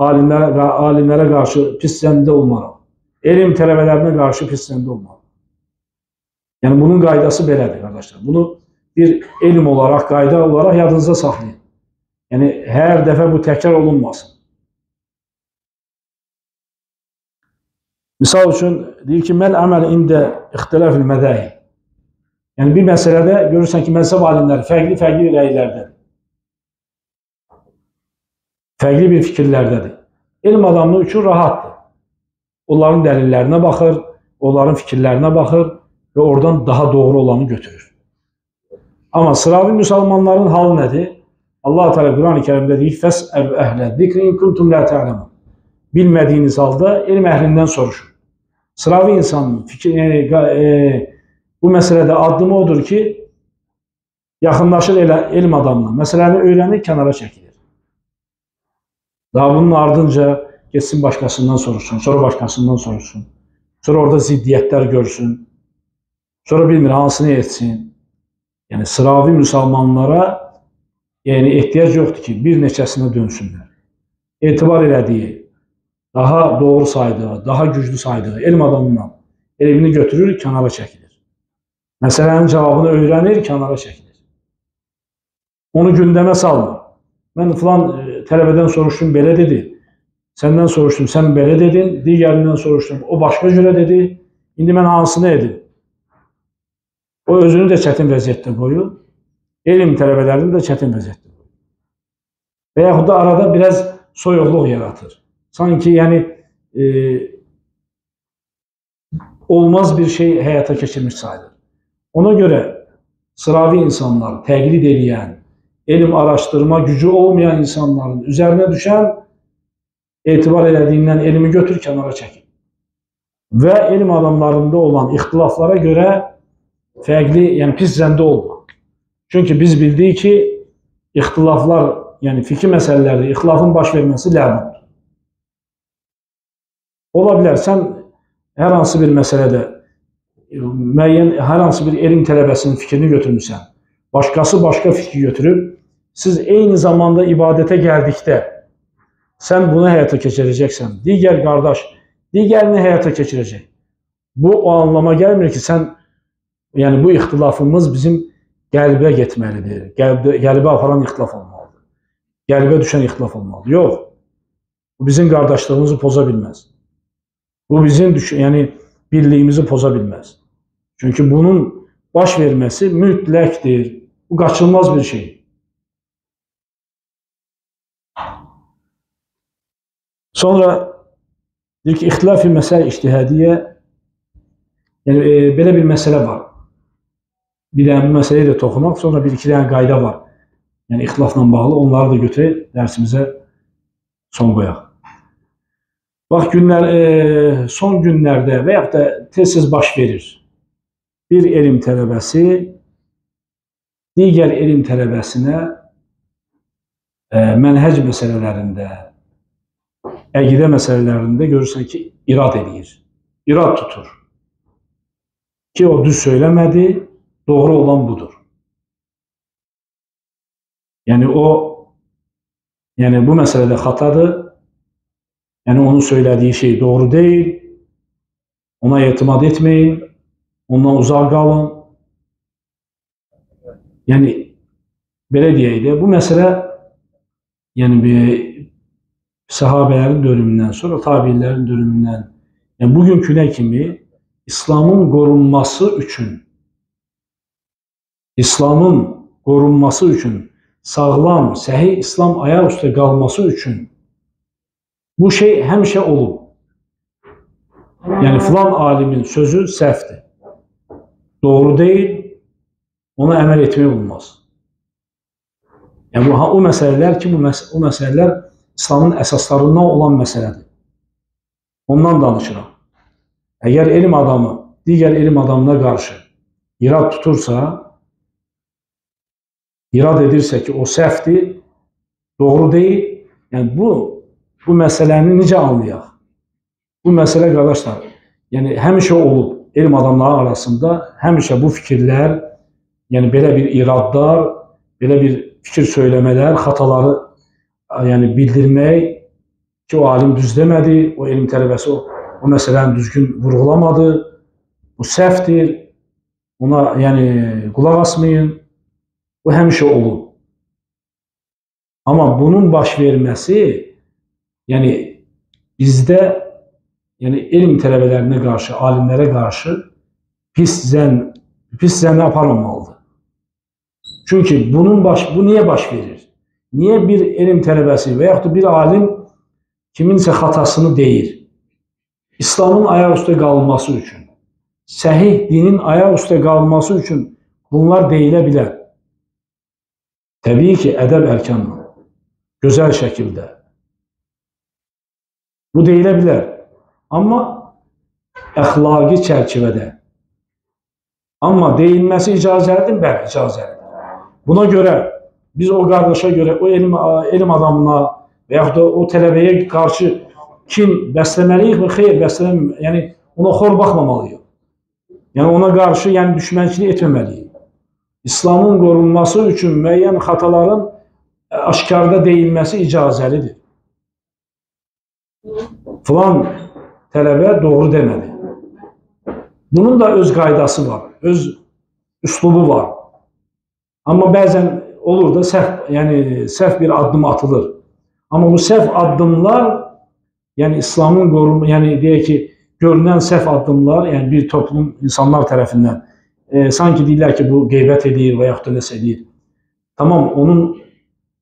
alimlərə qarşı pis zəndə olmarıq. Elm tələbələrinə qarşı pis zəndə olmarıq. Yəni bunun qaydası belədir, qardaşlar. Bunu bir elm olaraq, qayda olaraq yadınızda saxlayın. Yəni hər dəfə bu təkrar olunmasın. Misal üçün, deyir ki, məl əməl ində ixtilafil məzahib. Yəni bir məsələdə görürsən ki, məzhəb alimləri fərqli-fərqli rəylərdədir. Fərqli bir fikirlərdədir. Elm adamı üçün rahatdır. Onların dəlillərinə baxır, onların fikirlərinə baxır və oradan daha doğru olanı götürür. Amma sıravi müsəlmanların halı nədir? Allah-u Teala Quran-ı Kərimdə deyir: "Fəsəlu əhlə zikri in kuntum la ta'lemun." Bilmədiyiniz halda elm əhlindən soruşun. Sıravi insanın fikir, yəni, bu məsələdə addımı odur ki, yaxınlaşır elm adamına, məsələni öyrənir, kənara çəkilir. Daha bunun ardınca getsin başqasından soruşsun, sonra başqasından soruşsun, sonra orada ziddiyyətlər görsün, sonra bilmir hansını etsin. Yəni sıravi müsəlmanlara yəni, ehtiyac yoxdur ki, bir neçəsinə dönsünlər. Etibar elədiyi, daha doğru saydığı, daha güclü saydığı elm adamından elmini götürür, kənara çəkilir. Məsələnin cavabını öyrənir, kənara çəkilir. Onu gündəmə salmır. Mən filan tələbədən soruşdum, belə dedi. Səndən soruşdum, sən belə dedin. Digərindən soruşdum, o başqa cürə dedi. İndi mən hansını edim? O özünü də çətin vəziyyətdə qoyur. Elm tələbələrini də çətin vəziyyətdə qoyur. Və yaxud da arada biraz soyuqluq yaratır. Sanki yəni olmaz bir şey həyata keçirmiş sayılır. Ona görə sıravi insanlar, təqlid eləyən, elm araşdırma gücü olmayan insanların üzərinə düşən etibar elədiyindən elmi götür, kənara çəkil. Və elm adamlarında olan ixtilaflara görə fərqli, yəni pis zəndə olma. Çünki biz bildik ki, ixtilaflar, yəni fikri məsələlərdə ixtilafın baş verməsi ləbuddur. Ola bilər, sən hər hansı bir məsələdə müəyyən, hər hansı bir elm tələbəsinin fikrini götürmüsən, başqası başqa fikri götürüb, siz eyni zamanda ibadətə gəldikdə sən bunu həyata keçirəcəksən, digər qardaş digərini həyata keçirəcək. Bu o anlama gəlmir ki, sən, yəni bu ixtilafımız bizim qəlbə getməlidir, qəlbə aparan ixtilaf olmalıdır, qəlbə düşən ixtilaf olmalıdır. Yox, Bu bizim qardaşlığımızı poza bilməz. Bu bizim birliyimizi poza bilməz. Çünki bunun baş verməsi mütləqdir. Bu qaçılmaz bir şey. Sonra deyir ki, ixtilaf-i məsələ ictihadiyyə, yəni belə bir məsələ var. Bir dənə bu məsələyə də toxunaq, sonra bir iki dənə qayda var. Yəni ixtilafla bağlı, onları da götürək, dərsimizə son qoyaq. Bax, günlər, son günlərdə və yaxud da tez-tez baş verir. Bir elm tələbəsi digər elm tələbəsinə mənhəc məsələlərində, əqidə məsələlərində görürsən ki, irad eləyir, irad tutur. Ki, o düz söyləmədi, doğru olan budur. Yəni, o, yəni bu məsələdə xatadır, yəni onun söylədiyi şey doğru deyil, ona etimad etməyin, ondan uzaq qalın. Yəni, belə deyək də, bu məsələ, yəni bir səhabələrin dönümündən sonra, tabiinlərin dönümündən, yəni bugünkünə kimi İslamın qorunması üçün, sağlam, səhih İslam ayaq üstə qalması üçün bu şey həmişə olub. Yəni, filan alimin sözü səhvdir. Doğru deyil, ona əməl etmək olmaz. Yəni, o məsələlər ki, o məsələlər İslamın əsaslarından olan məsələdir. Ondan danışıram. Əgər elm adamı digər elm adamına qarşı irad tutursa, irad edirsə ki, o səhvdir, doğru deyil, yəni bu məsələni necə anlayaq? Bu məsələ, qardaşlar, yəni həmişə olub elm adamları arasında, həmişə bu fikirlər, yəni belə bir iradlar, belə bir fikir söyləmələr, xataları yəni bildirmək ki, o alim düz demədi, o elm tələbəsi o məsələni düzgün vurğulamadı, bu səhvdir, ona yəni qulaq asmayın, bu həmişə olub. Amma bunun baş verməsi, yəni bizdə, yəni elm tələbələrinə qarşı, alimlərə qarşı pis zənni aparmamalıdır. Çünki bu niyə baş verir? Niyə bir elm tələbəsi və yaxud da bir alim kiminsə xatasını deyir? İslamın ayaq üstə qalması üçün, səhih dinin ayaq üstə qalması üçün bunlar deyilə bilər. Təbii ki, ədəb ərkanla, gözəl şəkildə. Bu deyilə bilər. Amma əxlaqi çərçivədə. Amma deyilməsi icazəlidir, bəli, icazəlidir. Buna görə biz o qardaşa görə, o elm adamına və yaxud da o tələbəyə qarşı kin bəsləməliyik və xeyr bəsləməliyik, yəni ona xor baxmamalıyıq. Yəni ona qarşı düşmənçilik etməməliyik. İslamın qorunması üçün müəyyən xataların aşkarda deyilməsi icazəlidir. Filan tələbə doğru demədi. Bunun da öz qaydası var, öz üslubu var. Amma bəzən olur da səhv, yəni səhv bir addım atılır. Amma bu səhv addımlar, yəni İslamın qorunması, yəni deyək ki, görünən səhv addımlar, yəni bir toplum insanlar tərəfindən sanki deyirlər ki, bu qeybət edir və yaxud da nəsə edir. Tamam, onun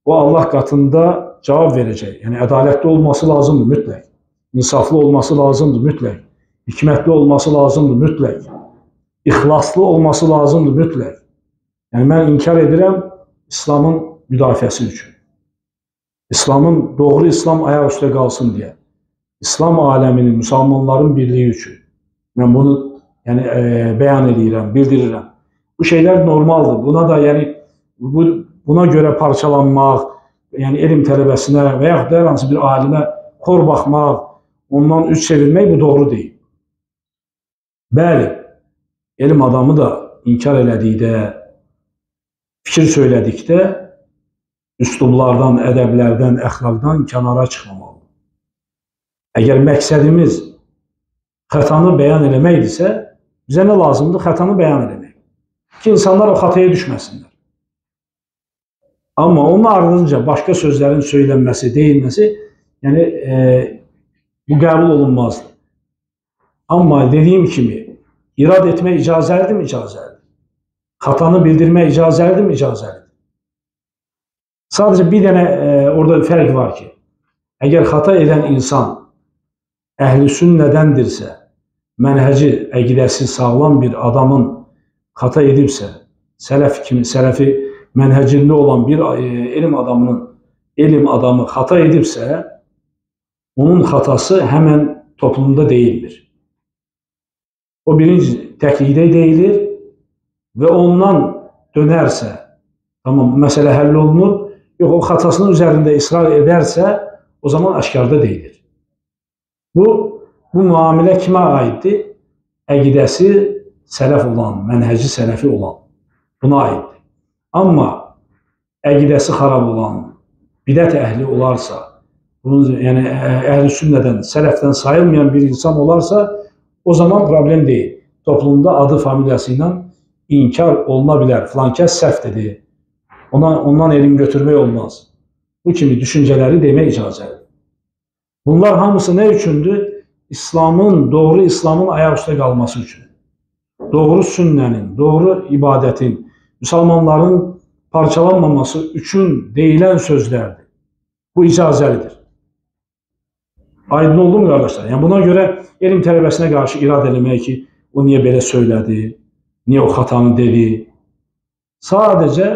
o Allah qatında cavab verəcək. Yəni ədalətli olması lazımdır mütləq. İnsaflı olması lazımdır mütləq. Hikmətli olması lazımdır mütləq. İxlaslı olması lazımdır mütləq. Yəni mən inkar edirəm İslamın müdafiəsi üçün. İslamın, doğru İslam ayaq üstə qalsın deyə. İslam aləminin, müsəlmanların birliyi üçün. Mən bunu yəni bəyan edirəm, bildirirəm. Bu şeylər normaldır. Buna da yəni buna görə parçalanmaq, yəni elm tələbəsinə və yaxud da hər hansı bir alimə xor baxmaq, ondan üç çevirmək bu doğru deyil. Bəli, elm adamı da inkar elədikdə, fikir söylədikdə üslublardan, ədəblərdən, əxlaqdan kənara çıxmamalıdır. Əgər məqsədimiz xətanı bəyan eləməkdirsə, bizə nə lazımdır? Xətanı bəyan eləmək. Ki, insanlar o xataya düşməsinlər. Amma onun ardınca başqa sözlərin söylənməsi, deyilməsi, Yəni, bu qəbul olunmazdı. Amma dediyim kimi, irad etmək icazəlidirmi? İcazəlidir. Xatanı bildirmək icazəlidirmi? İcazəlidir. Sadəcə bir dənə orada fərq var ki, əgər xata edən insan əhl-i sünnədəndirsə, mənhəci, əqidəsi sağlam bir adamın xata edibsə, sələf kimi, sələfi mənhəcində olan bir elm adamı xata edibsə, onun xatası həmən toplumda deyilmir. O birinci təklikdə deyilir və ondan dönərsə, tamam, məsələ həll olunur, yox, o xatasının üzərində israr edərsə, o zaman aşkarda deyilir. Bu müamilə kimə aiddir? Əqidəsi sələf olan, mənhəci sələfi olan, buna aiddir. Amma əqidəsi xarab olan, bidət əhli olarsa, bunun, yəni əhl-i sünnədən, sələfdən sayılmayan bir insan olarsa, o zaman problem deyil. Toplumda adı, familiyası ilə inkar oluna bilər. Filan kəs səhv dedi, ondan elm götürmək olmaz. Bu kimi düşüncələri demək icazəlidir. Bunlar hamısı nə üçündür? İslamın, doğru İslamın ayaq üstə qalması üçün. Doğru sünnənin, doğru ibadətin, müsəlmanların parçalanmaması üçün deyilən sözlərdir. Bu icazəlidir. Aydın oldu mu qardaşlar? Yəni buna görə elm tələbəsinə qarşı irad eləmək ki, o niyə belə söylədi, niyə o xatanı dedi. Sadəcə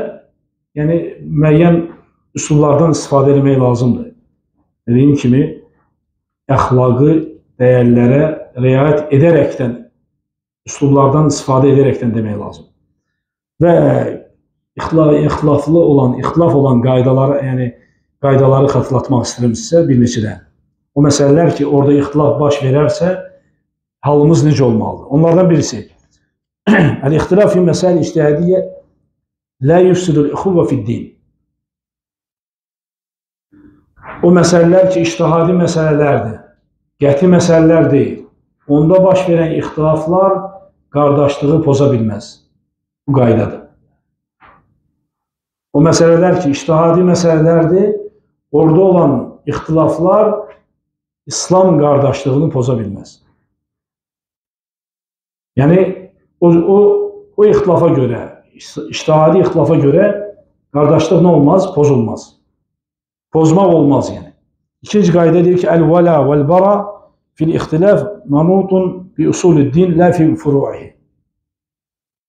yəni müəyyən üsullardan istifadə eləmək lazımdır. Dediyim kimi, əxlaqı dəyərlərə riayət edərəkdən, üsullardan istifadə edərəkdən demək lazımdır. Və ixtilaf olan qaydaları, yəni qaydaları xatırlatmaq istəyirəm sizə bir neçə dənə. O məsələlər ki, orada ixtilaf baş verərsə, halımız necə olmalıdır? Onlardan birisi, əl-ixtilaf fi məsail ictihadiyyə la yufsidul uxuvve fid-din. O məsələlər ki, ictihadi məsələlərdir, qəti məsələlər deyil. Onda baş verən ixtilaflar qardaşlığı poza bilməz. Bu qaydadır. O məsələlər ki, ictihadi məsələlərdir, orada olan ixtilaflar İslam qardaşlığını poza bilməz. Yəni, o ixtilafa görə, ictihadi ixtilafa görə qardaşlıq nə olmaz? Pozulmaz. Pozmaq olmaz yəni. İkinci qayda deyir ki, əl-vəla vəl-bara fil-ixtilaf manutun bi usulü-din la fi furu'ihi.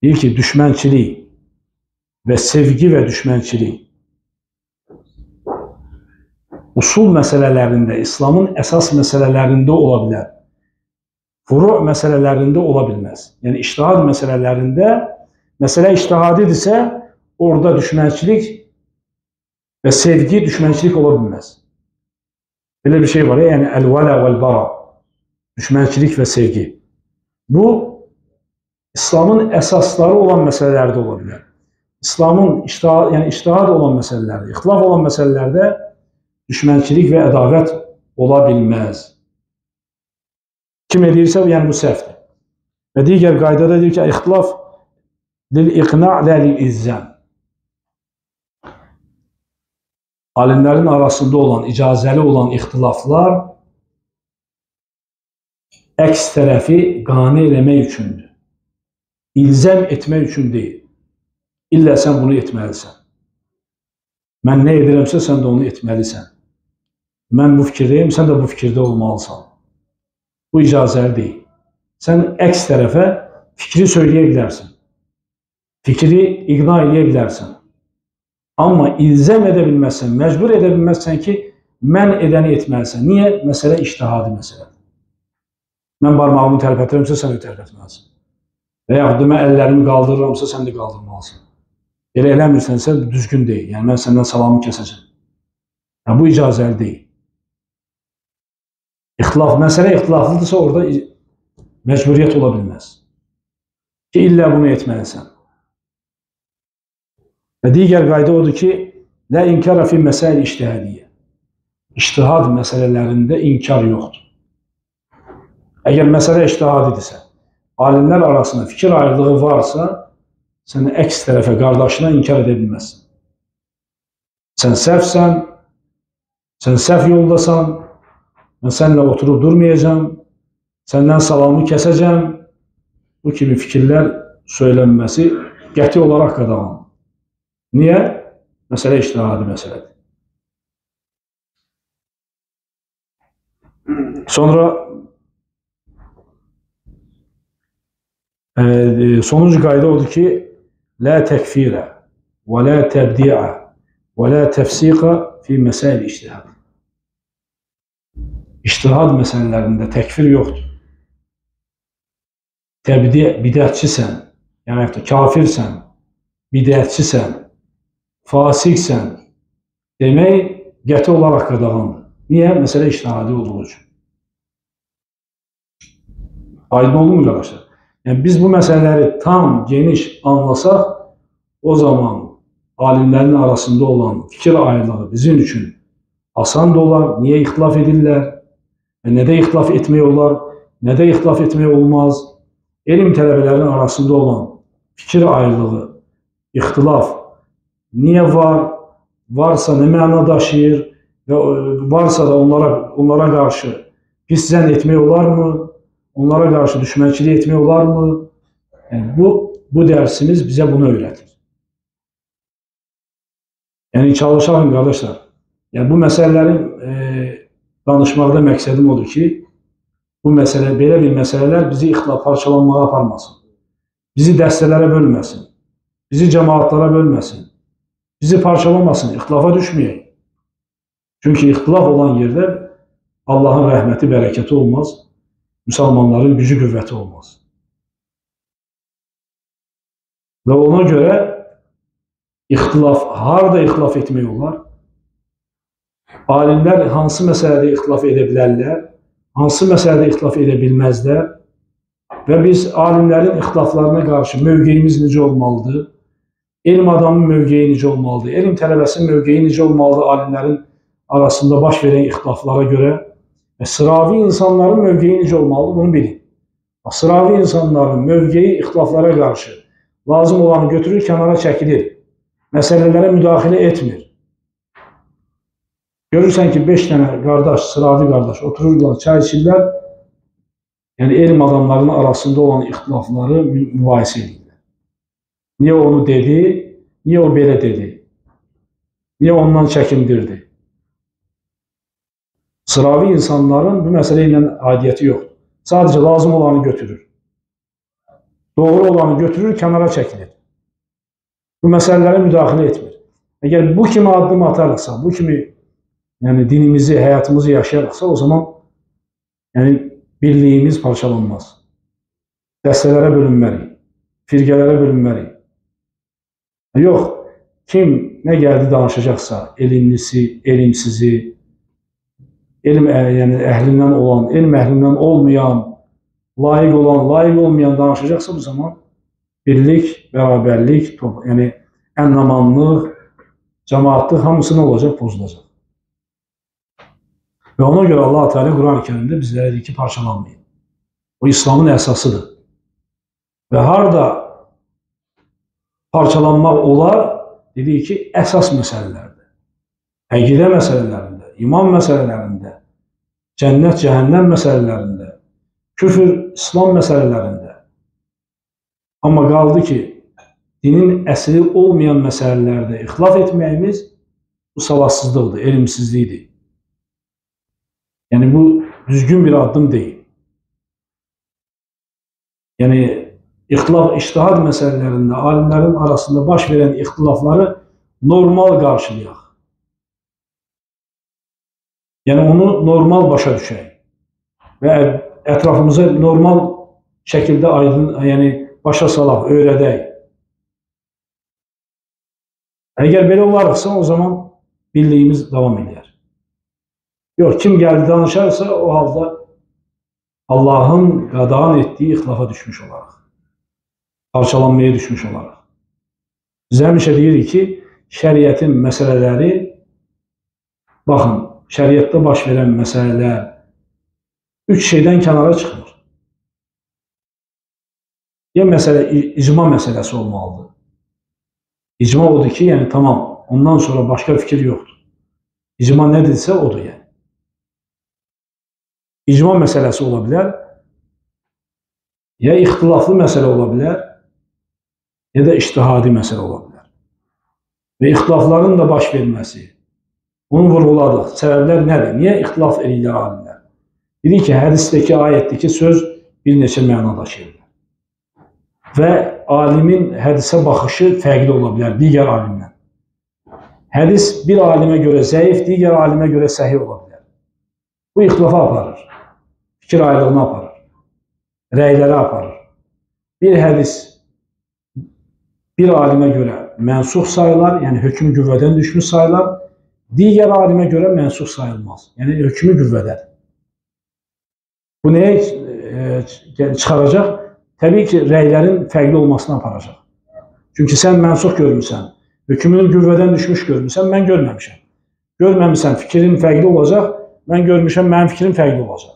Deyir ki, düşmənçilik və sevgi və düşmənçilik usul məsələlərində, İslamın əsas məsələlərində ola bilər. Furu' məsələlərində ola bilməz. Yəni, ictihad məsələlərində, məsələ ictihadidirsə, orada düşmənçilik və sevgi düşmənçilik ola bilməz. Belə bir şey var ya, yəni əl-vəla vəl-bara, düşmənçilik və sevgi. Bu, İslamın əsasları olan məsələlərdə ola bilər. İslamın yəni ictihad olan məsələlərdə, ixtilaf olan məsələlərdə düşmənçilik və ədavət ola bilməz. Kim edirsə, yəni bu səhvdir. Və digər qaydada deyir ki, ixtilaf lil-iqna' la lil-ilzam. Alimlərin arasında olan, icazəli olan ixtilaflar əks tərəfi qane eləmək üçündür. İlzəm etmək üçün deyil. İllə sən bunu etməlisən. Mən nə edirəmsə, sən də onu etməlisən. Mən bu fikirdəyim, sən də bu fikirdə olmalısan. Bu icazəli deyil. Sən əks tərəfə fikri söyləyə bilərsən. Fikri iqna eləyə bilərsən. Amma ilzəm edə bilməzsən, məcbur edə bilməzsən ki, mən edəni etməlisən. Niyə? Məsələ ictihadi məsələdir. Mən barmağımı tərpətirəmsə, sən də tərpətməlisən. Və yaxud da mən əllərimi qaldırıramsa, sən də qaldırmalısan. Elə eləmirsənsə, düzgün deyil. Yəni, mən səndən salamı kəsəcəm. Yəni, bu icazəli deyil. İxtilaf, məsələ ixtilaflıdırsa, orada məcburiyyət ola bilməz. Ki, illə bunu etməlisən. Və digər qayda odur ki, lə inkara fi məsail ictihadiyyə. İctihad məsələlərində inkar yoxdur. Əgər məsələ ictihadidirsə, alimlər arasında fikir ayrılığı varsa, sən əks tərəfə, qardaşına inkar edə bilməzsən. Sən səhvsən, sən səhv yoldasan, Mən səninlə oturub durmayacağam, səndən salamı kəsəcəm. Bu kimi fikirlər söylənməsi qəti olaraq qadağandır. Niyə? Məsələ ictihadi məsələdir. Sonra sonuncu qayda odur ki, la təkfirə və la təbdiə və la təfsiqə fi məsail ictihad. İctihad məsələlərində təkfir yoxdur. Təbdi, bidətçisən, yəni kafirsən, bidətçisən, fasiqsən demək qəti olaraq qadağandır. Niyə? Məsələ ictihadi olduğu üçün. Aydın oldu mu qardaşlar? Yəni biz bu məsələləri tam, geniş anlasaq, o zaman alimlərin arasında olan fikir ayrılığı bizim üçün asan da olar. Niyə ixtilaf edirlər? Nədə ixtilaf etmək olar? Nədə ixtilaf etmək olmaz? Elm tələbələrinin arasında olan fikir ayrılığı, ixtilaf niyə var? Varsa nə məna daşıyır? Və varsa da onlara qarşı pis zənn etmək olarmı? Onlara qarşı düşmənçilik etmək olarmı? Yəni bu dərsimiz bizə bunu öyrədir. Yəni çalışalım qardaşlar. Yəni bu məsələlərin danışmaqda məqsədim odur ki, bu məsələ, belə bir məsələlər bizi ixtilaf parçalanmağa aparmasın. Bizi dəstələrə bölməsin. Bizi cəmaatlara bölməsin. Bizi parçalamasın, ixtilafa düşməyək. Çünki ixtilaf olan yerdə Allahın rəhməti, bərəkəti olmaz. Müsəlmanların gücü, qüvvəti olmaz. Və ona görə ixtilaf, harada ixtilaf etmək olar? Alimlər hansı məsələdə ixtilaf edə bilərlər, hansı məsələdə ixtilaf edə bilməzlər və biz alimlərin ixtilaflarına qarşı mövqeyimiz necə olmalıdır? Elm adamının mövqeyi necə olmalıdır? Elm tələbəsinin mövqeyi necə olmalıdır alimlərin arasında baş verən ixtilaflara görə? Və sıravi insanların mövqeyi necə olmalıdır, bunu bilin. Bax, sıravi insanların mövqeyi ixtilaflara qarşı lazım olanı götürür, kənara çəkilir. Məsələlərə müdaxilə etmir. Görürsən ki, 5 dənə qardaş, sıravi qardaş otururlar, çay içirlər. Yəni, elm adamlarının arasında olan ixtilafları mübahisə edirlər. Niyə onu dedi, niyə o belə dedi, niyə ondan çəkindirdi? Sıravi insanların bu məsələ ilə aidiyyəti yoxdur. Sadəcə lazım olanı götürür. Doğru olanı götürür, kənara çəkilir. Bu məsələlərə müdaxilə etmir. Əgər bu kimi addım atarıqsa, bu kimi yəni dinimizi, həyatımızı yaşayarıqsa, o zaman yəni birliyimiz parçalanmaz. Dəstələrə bölünmərik, firqələrə bölünmərik. Yox, kim nə gəldi danışacaqsa, elmlisi, elmsizi, elm yəni əhlindən olan, elm əhlindən olmayan, layiq olan, layiq olmayan danışacaqsa, bu zaman birlik, bərabərlik, yəni ənamanlıq, cəmaatlı hamısı nə olacaq? Pozulacaq. Və ona görə Allah Teala Quran-ı Kərimdə bizlərə deyir ki, parçalanmayın. O İslamın əsasıdır. Və harada parçalanmaq olar, dedik ki, əsas məsələlərdə, əqidə məsələlərində, iman məsələlərində, cənnət, cəhənnəm məsələlərində, küfür, İslam məsələlərində. Amma qaldı ki, dinin əsli olmayan məsələlərdə ixtilaf etməyimiz bu savadsızlıqdır, elmsizlikdir. Yəni bu düzgün bir addım deyil. Yəni ixtilaf, ictihad məsələlərində alimlərin arasında baş verən ixtilafları normal qarşılayaq. Yəni onu normal başa düşək və ətrafımıza normal şəkildə aydın, yəni başa salaq, öyrədək. Əgər belə olaraqsa, o zaman birliyimiz davam edər. Yox, kim gəldi danışarsa, o halda Allahın qadağan etdiyi ixtilafa düşmüş olaraq, parçalanmaya düşmüş olaraq. Biz həmişə deyirik ki, şəriətin məsələləri, baxın, şəriətdə baş verən məsələlər üç şeydən kənara çıxmır. Ya məsələ, icma məsələsi olmalıdır. İcma odur ki, yəni tamam, ondan sonra başqa fikir yoxdur. İcma nədirsə odur yəni. İcma məsələsi ola bilər, ya ixtilaflı məsələ ola bilər, ya da ictihadi məsələ ola bilər. Və ixtilafların da baş verməsi, onu vurğuladıq. Səbəblər nədir? Niyə ixtilaf edirlər alimlər? Dedik ki, hədisdəki, ayətdəki söz bir neçə məna daşıyır. Və alimin hədisə baxışı fərqli ola bilər digər alimdən. Hədis bir alimə görə zəif, digər alimə görə səhih ola bilər. Bu ixtilafa aparır, fikir ayrılığına aparır, rəylərə aparır. Bir hədis bir alimə görə mənsuh sayılar, yəni hökm qüvvədən düşmüş sayılar, digər alimə görə mənsuh sayılmaz, yəni hökmü qüvvədədir. Bu nəyə çıxaracaq? Təbii ki, rəylərin fərqli olmasına aparacaq. Çünki sən mənsuh görmüsən, hökmünün qüvvədən düşmüş görmüsən, mən görməmişəm. Görməmişsən, fikrin fərqli olacaq, mən görmüşəm, mənim fikrim fərqli olacaq.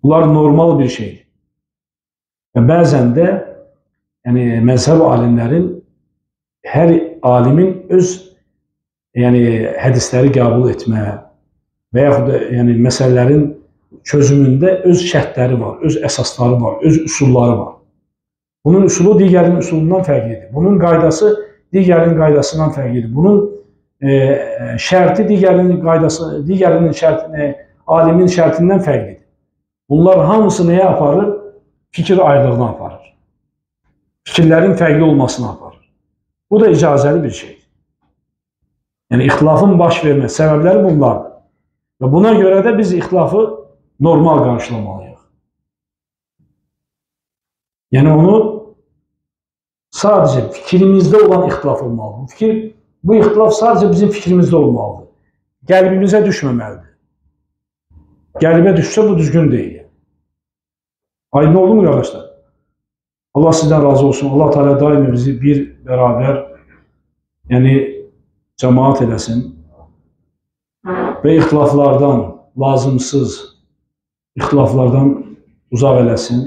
Bunlar normal bir şeydir. Və bəzən də yəni, məzhəb alimlərin, hər alimin öz yəni, hədisləri qəbul etməyə və yaxud da yəni, məsələlərin çözümündə öz şərtləri var, öz əsasları var, öz üsulları var. Bunun üsulu digərinin üsulundan fərqlidir. Bunun qaydası digərinin qaydasından fərqlidir. Bunun şərti digərinin qaydası, digərinin şərtini, alimin şərtindən fərqlidir. Bunlar hamısı nəyə aparır? Fikir ayrılığına aparır. Fikirlərin fərqli olmasına aparır. Bu da icazəli bir şeydir. Yəni ixtilafın baş vermə səbəbləri bunlardır. Və buna görə də biz ixtilafı normal qarşılamalıyıq. Yəni onu sadəcə fikrimizdə olan ixtilaf olmalıdır. Bu ixtilaf sadəcə bizim fikrimizdə olmalıdır. Qəlbimizə düşməməlidir. Qəlbə düşsə bu düzgün deyil. Aydın oldu mu qardaşlar? Allah sizdən razı olsun. Allah Teala daimi bizi bir beraber, yəni cemaat eləsin və ixtilaflardan, lazımsız ixtilaflardan uzaq eləsin.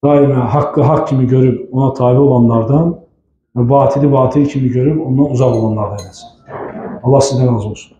Daima haqqı haqq kimi görüb ona tabi olanlardan və batili batil kimi görüb ondan uzaq olanlardan eləsin. Allah sizdən razı olsun.